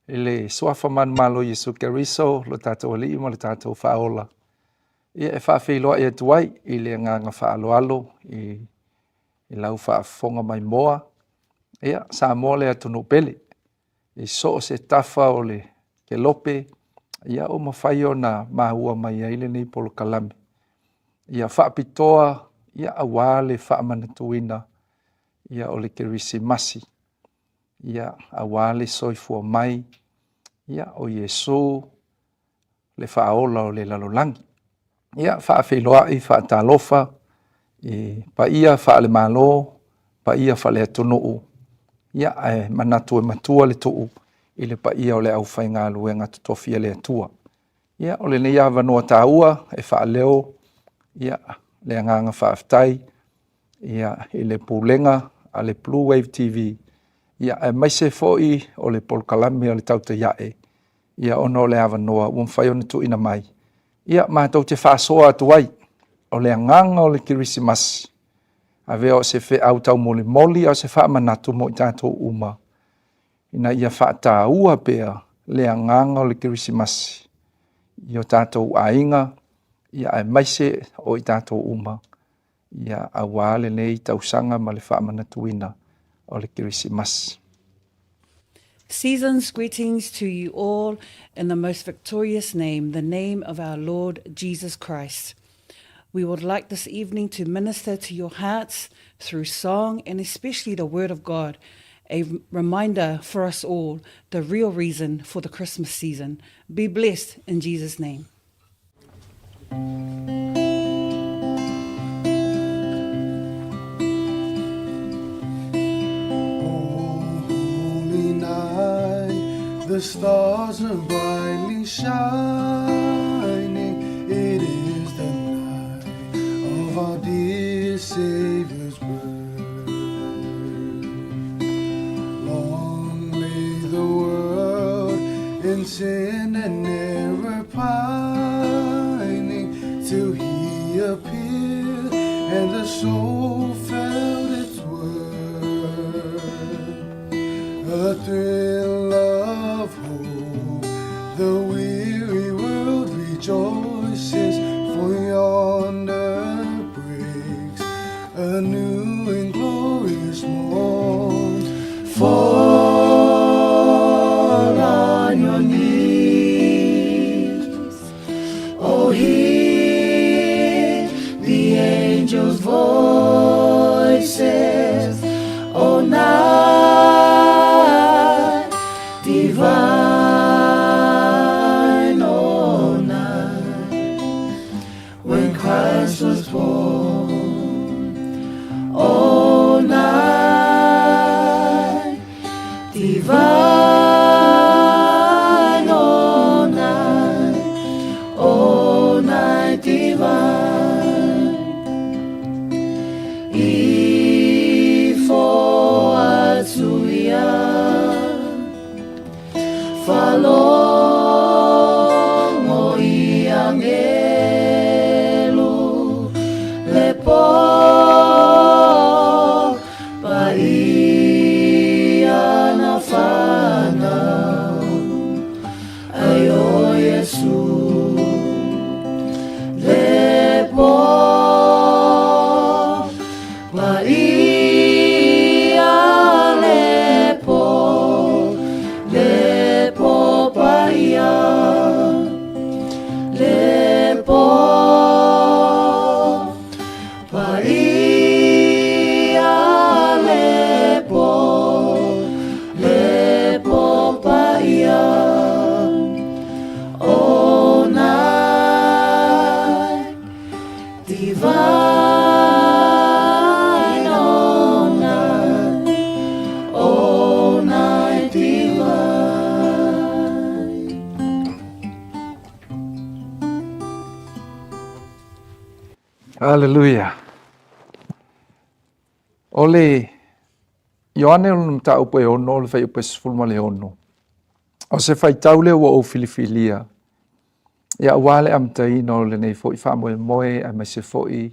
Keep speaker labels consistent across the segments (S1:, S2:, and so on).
S1: I le suafa manumalo Iesu Keriso, lo tatou Alii ma le tatou Faaola, ia e faafeiloai atu ai i le agaga faaaloalo i, i lau faafofoga maimoa, ia Samoa le atunuu pele, i so o se tafa o le kelope, ia ua mafai ona maua mai ai lenei polokalame. Ia faapitoa ia aua le faamanatuina ia o le Kerisimasi. Ia, aua le soifua mai, ia, o Iesu, le faaola o le lalolagi. Ia, faafeiloai, faatalofa i paia faalemalo, paia faaleatunuu, ia, ae manatu e matua le tuu i le paia o le aufaigaluega totofi a le Atua. Ia, o lenei avanoa taua e faaleo, ia, le agaga faafetai ia, i le pulega a le Blue Wave TV, ia, aemaise foi o le polokalame o le Tautai Ae, ia, ona o le avanoa ua mafai ona tuuina mai, ia, matou te faasoa atu ai, o le agaga o le Kerisimasi, avea o se feau taumolimoli a o se faamanatu mo i tatou uma, ina ia faataua pea le agaga o le Kerisimasi i o tatou aiga, ia aemaise o i tatou uma, ia aua lenei tausaga ma le faamanatuina o le Kerisimasi.
S2: Season's greetings to you all in the most victorious name, the name of our Lord Jesus Christ. We would like this evening to minister to your hearts through song and especially the Word of God, a reminder for us all the real reason for the Christmas season. Be blessed in Jesus' name.
S3: Oh, holy night, the stars are brightly shining. It is the night of our dear Savior's birth. Long lay the world in sin and error pining till he appeared and the soul felt its worth. A thrill of hope, the weary world rejoices, for yonder breaks a new and glorious morn. Fall on your knees, oh, hear the angels' voices, oh, night divine, oh, night when Christ was born. Oh, night divine, oh, night, oh, night divine. Ifo atu ia, Falogo i angelu le po paia na whanau ai o Iesu le po paia le po le po paia le po paia le po le po paia o night divine all night, all night divine.
S1: Hallelujah. O le Ioane o le mataupu e ono, o le fuaiupu e 16. O se faitau lea ua ou filifilia, Ia aua le amataina o lenei foi faamoemoe aemaise foi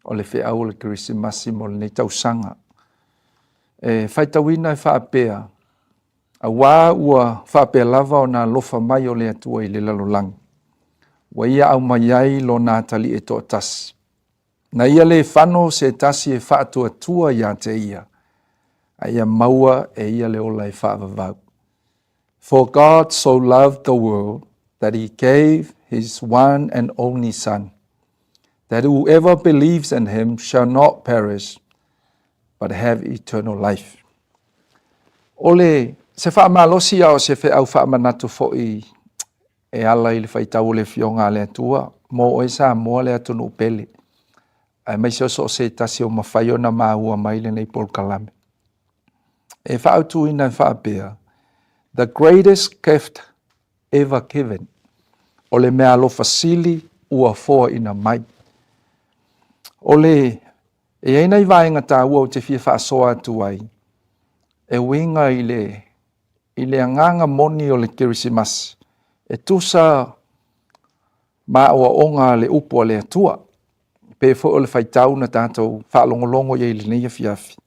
S1: o le feau o le Kerisimasi mo lenei tausaga. E faitauina e faapea, Auā ua faapea lava ona alofa mai o le Atua i le lalolagi, ua ia aumai ai lona atalii e toatasi, na ia lē fano se tasi e faatuatua iā te ia, a ia maua e ia le ola e faavavau. For God so loved the world that he gave his one and only Son, that whoever believes in him shall not perish, but have eternal life. O le se faamalosi a o se feau faamanatu foi e ala i le faitau o le Afioga a le Atua mo oe Samoa le atunuu pele, aemaise o so o se tasi o mafai ona maua mai lenei polokalame. E faautuina e faapea, The greatest gift ever given, o le meaalofa sili ua foaina mai. O le E i ai nai vaega taua ou te fia faasoa atu ai e uiga i le i le agaga moni o le Kerisimasi e tusa ma aoaoga a le upu a le Atua, pe foi o le faitau na tatou faalogologo i ai i lenei afiafi.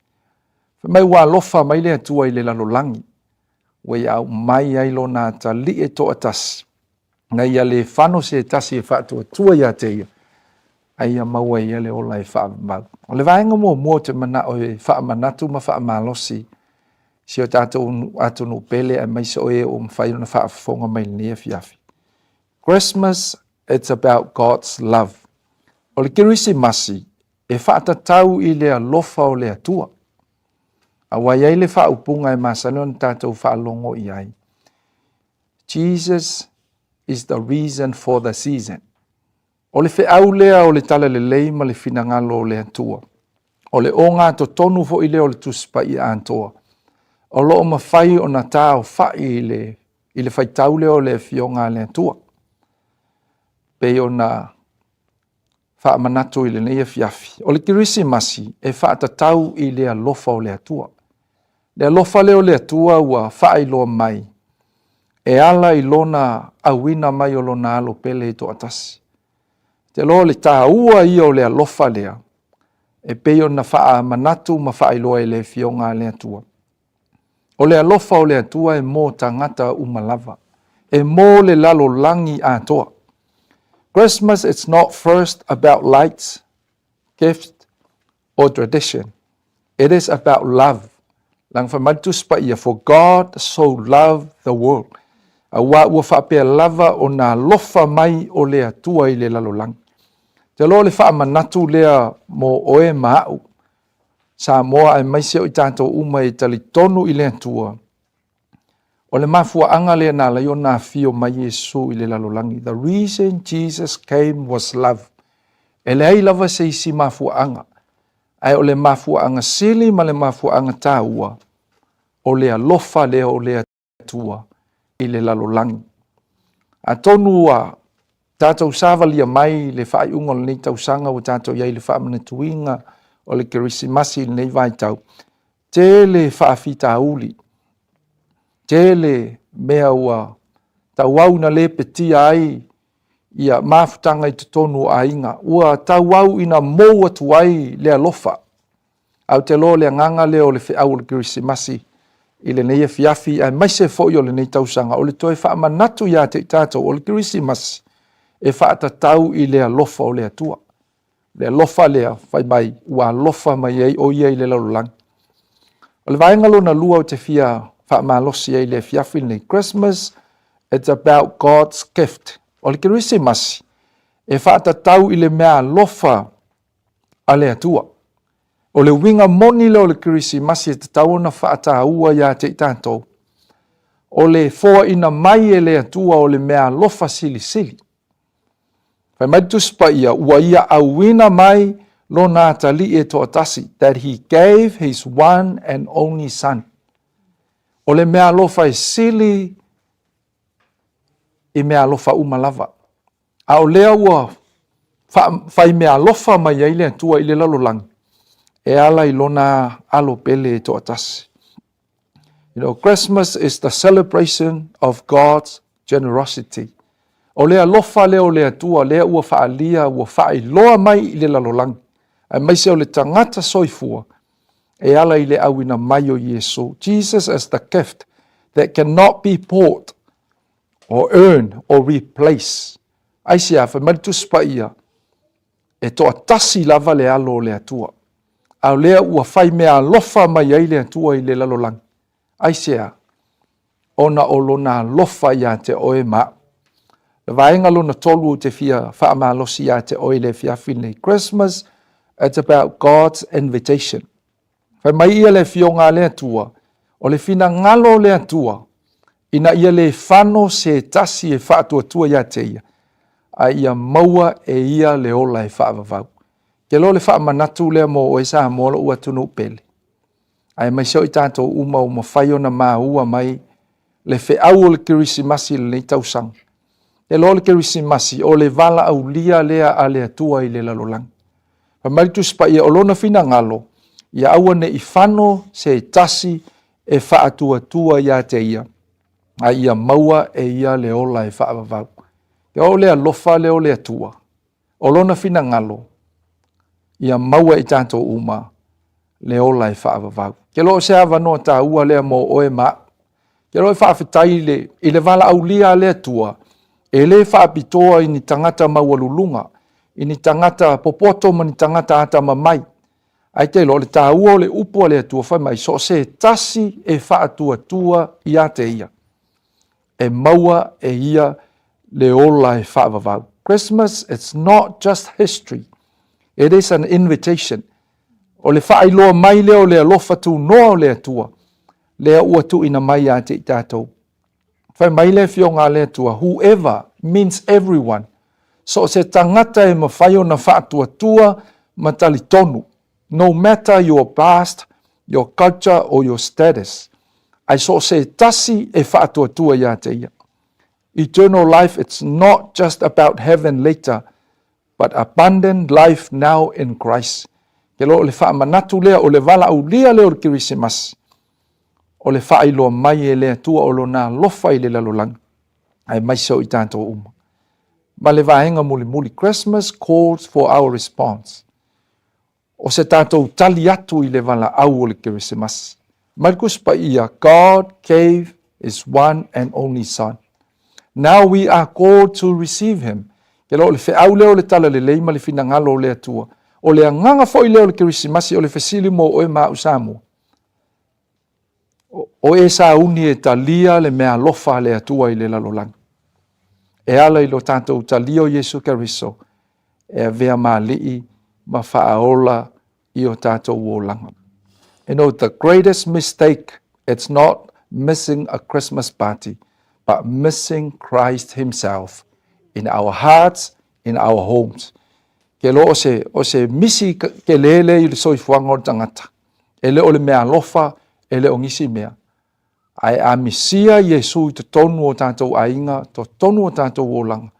S1: Fai mai ua alofa mai le Atua i le lalolagi, ua ia aumai ai lona atalii e toatasi na ia lē fano se tasi e faatuatua iā te ia, a ia maua e ia le ola e faavavau. O le vaega muamua ou te manao e faamanatu ma faamalosi si o tatou atunuu pele aemaise o e ua mafai ona faafofoga mai i lenei afiafi. Christmas, it's about God's love. O le Kerisimasi, e faatatau i le alofa o le Atua. Aua e i ai le faaupuga e masani ona tatou faalogo i ai. Jesus is the reason for the season. O le feau lea o le talalelei ma le finagalo o le Atua. O le ogatotonu foi lea o le Tusi Paia atoa. O lo o mafai ona taofa'i i le, i le faitau lea o le Afioga a le Atua. Pei ona faamanatu i lenei afiafi, o le Kerisimasi e faatatau i le alofa o le Atua. Le alofa lea o le Atua ua faailoa mai e ala i lona auina mai o lona alo pele e toatasi. Te loa le taua ia o le alofa lea e pei ona faamanatu ma faailoa e le Afioga a le Atua. O le alofa o le Atua e mo tagata uma lava, e mo le lalolagi atoa. Christmas it's not first about lights, gifts or tradition. It is about love. Leaga fai mai le Tusi Paia, For God so loved the world. Aua ua faapea lava ona alofa mai o le Atua i le lalolagi. Te loa le faamanatu lea mo oe ma a'u, Samoa aemaise o i tatou uma e talitonu i le Atua. O le mafuaaga lea na ala ai ona afio mai Iesu i le lalolagi. The reason Jesus came was love. E leai lava se isi mafuaaga, ae o le mafuaaga sili ma le mafuaaga taua, o le alofa lea o le Atua i le lalolagi. Atonu ua tatou savalia mai le faaiuga o lenei tausaga ua tatou i ai i le faamanatuina o le Kerisimasi i lenei vaitau, tele faafitauli, tele mea ua tauau ina lepetia ai ia mafutaga i totonu o aiga, ua tauau ina mou atu ai le alofa. Ae ou te iloa o le agaga lea o le feau o le Kerisimasi i lenei afiafi aemaise foi o lenei tausaga, o le toe faamanatu ia te i tatou o le Kerisimasi e faatatau i le alofa o le Atua. Le alofa lea fai mai ua alofa mai ai o ia i le lalolagi. O le vaega lona lua ou te fia faamalosi ai i le afiafi lenei, Christmas it's about God's gift. O le Kerisimasi e faatatau i le meaalofa a le Atua. O le uiga moni lea o le Kerisimasi e tatau ona faataua ia te i tatou, o le foaina mai e le Atua o le meaalofa silisili. Fai mai le Tusi Paia, ua ia auina mai lona atalii e toatasi, that he gave his one and only son. O le meaalofa e sili i meaalofa uma lava. A o lea ua fai meaalofa mai ai le Atua i le lalolagi, e ala i lona alo pele e toatasi. You know, Christmas is the celebration of God's generosity. O le alofa lea o le Atua, lea ua faaalia, ua faailoa mai i le lalolagi, aemaise o le tagata soifua, e ala i le auina mai o Iesu. Jesus as the gift. that cannot be bought or earned or replaced. Aisea, fai mai le Tusi Paia, e toatasi lava le alo o le Atua. A o lea ua fai mea alofa mai ai le Atua i le lalolagi. Aisea? Ona o lona alofa ia te oe ma au. Le vaega lona tolu ou te fia faamalosi ia te oe i le afiafi lenei. Christmas, it's about God's invitation. Fai mai ia le Afioga a le Atua, o le finagalo o le Atua, ina ia le fano se tasi e faatuatua ia te ia, a ia maua e ia le ola e faavavau. Ke loa le faamanatu lea mo oe Samoa lou atunuu pele. Aemaise o i tatou uma ua mafai ona maua mai le feau o le Kerisimasi i lenei tausaga. E loa o le Kerisimasi, o le valaaulia lea a le Atua i le lalolagi. Fai mai le Tusi Paia, o lona finagalo, ia aua ne i fano se tasi e faatuatua ia te ia, a ia maua e ia le ola e faavavau. Ia o le alofa lea o le Atua, O lona finagalo, ia maua i tatou uma le ola e faavavau. Ke lo o se avanoa taua lea mo oe ma au. Ke lo e faafetai i le, i le valaaulia a le Atua, e le faapitoa i ni tagata maualuluga, i ni tagata popoto ma ni tagata atamamai. Ae te iloa o le taua o le upu a le Atua fai mai, so o se tasi e faatuatua ia te ia. e maua e ia le ola e faavavau. Christmas, it's not just history. It is an invitation. O le faailoa mai lea o le alofa tunoa o le Atua, lea ua tuuina mai ia te i tatou. Fai mai le afioga a le Atua, whoever means everyone. So o se tagata e mafai ona faatuatua ma talitonu. No matter your past, your culture or your status, ai so o se tasi e faatuatua ia te ia. Eternal life, it's not just about heaven later, but abundant life now in Christ. Ke lo o le faamanatu lea, o le valaaulia lea o le Kerisimasi, o le faailoa mai e le Atua o lona alofa i le lalolagi, aemaise o i tatou uma. Ma le vaega mulimuli, Christmas calls for our response. O se tatou tali atu i le valaau o le Kerisimasi. Mai le Tusi Paia, God gave His one and only Son. Now we are called to receive Him. Ke lo o le feau lea o le Talalelei ma le finagalo o le Atua. O le agaga foi lea o le Kerisimasi o le fesili mo oe ma au Samoa. O e sauni e talia le meaalofa a le Atua i le lalolagi. E ala i lo tatou talia o Iesu Keriso e avea ma alii ma faaola i o tatou olaga. You know, the greatest mistake, it's not missing a Christmas party, but missing Christ himself in our hearts, in our homes. Ke lo o se, o se misi ke lele i le soifuaga o le tagata. E le o le mea alofa, e le o nisi mea. Ae a misia Iesu i totonu o tatou aiga, totonu o tatou olaga,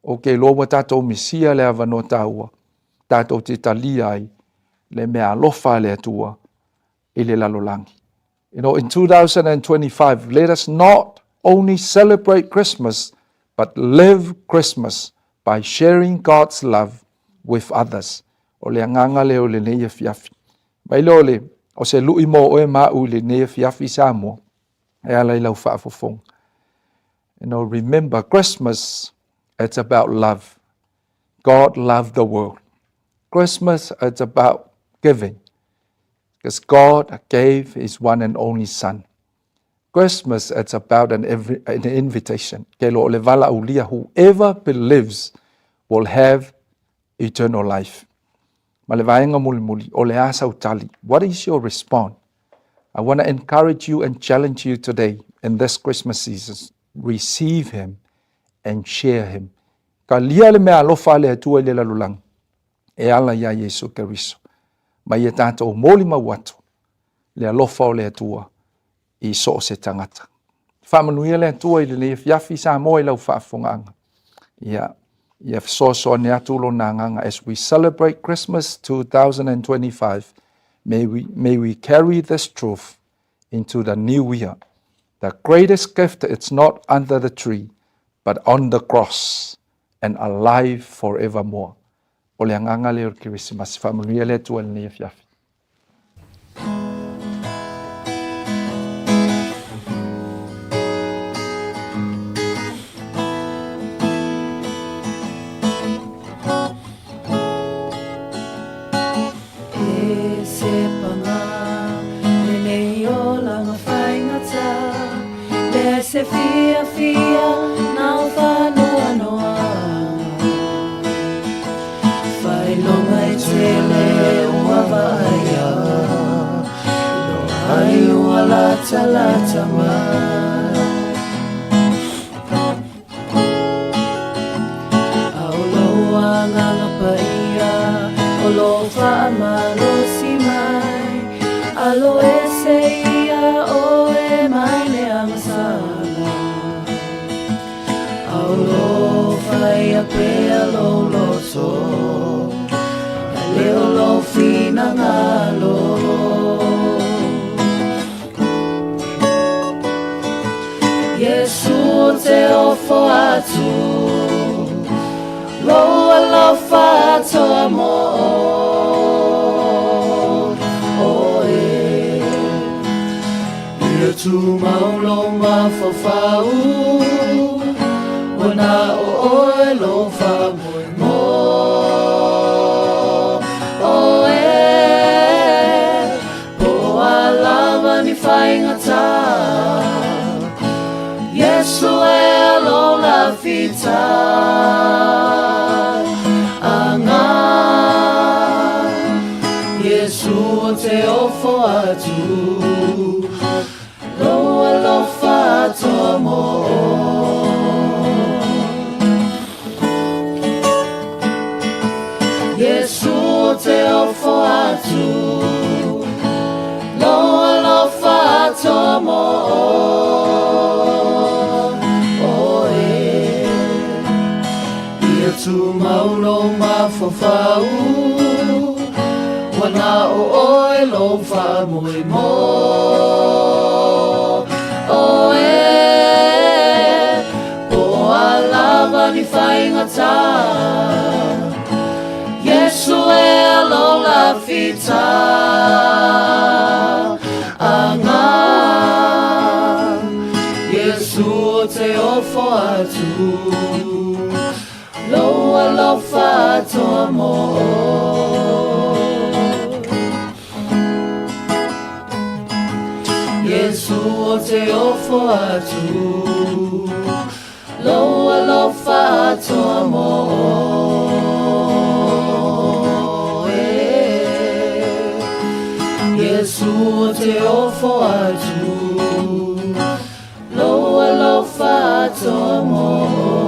S1: ou te iloa ua tatou misia le avanoa taua, tatou te talia ai le mea alofa a le Atua i le lalolagi. You know, in 2025, let us not only celebrate Christmas, but live Christmas by sharing God's love with others. O le agaga lea o lenei afiafi. Mai lea o le, o se lui mo oe ma au i lenei afiafi Samoa, e ala i lau faafofoga. You know, remember, Christmas, it's about love. God loved the world. Christmas, it's about giving. Because God gave His one and only Son. Christmas, it's about an, an invitation. Ke lo o le valaaulia, whoever believes will have eternal life. Ma le vaega mulimuli, o le a sau tali. What is your response? I want to encourage you and challenge you today in this Christmas season. Receive him and share him. Talia le mea alofa a le Atua i le lalolagi e ala iā Iesu Keriso. Ma ia tatou molimau atu le alofa o le Atua i so o se tagata. Faamanuia le Atua i lenei afiafi Samoa i lau faafofogaaga. Ia, ia fesoasoani atu lona agaga as we celebrate Christmas 2025, may we, may we carry this truth into the new year. The greatest gift is not under the tree, but on the cross and alive forevermore. O le agaga lea o le Kerisimasi. Faamanuia le Atua i lenei afiafi.
S2: se panga Lenei olaga faigata Leai se fiafia na o faanoanoaga Faailoga e tele ua vaaia Iloa ai ua latalata mai A o lou agaga paia o lo o faamalosi mai, alo ese ia oe mai le agasala. A o lo o faia pea lou loto, ae le o lou finagalo. Iesu ou te ofo atu Lou alofa atoa mo oe
S3: Ia tumau lou mafaufau Ua na o oe lou faamoemoe Oe Po o a lava ni faigata Iesu e lou lafita Aga Iesu ou te ofo atu Lou alofa atoa mo Iesu ou te ofo atu Lou alofa atoa mo oe Ia tumau lou mafaufau Ua na o oe lou faamoemoe Oe Po o a lava ni faigata Iesu e lou lafita Aga Iesu ou te ofo atu Lou alofa atoa mo Iesu ou te ofo atu Lou alofa atoa mo oe Iesu ou te ofo atu Lou alofa atoa mo.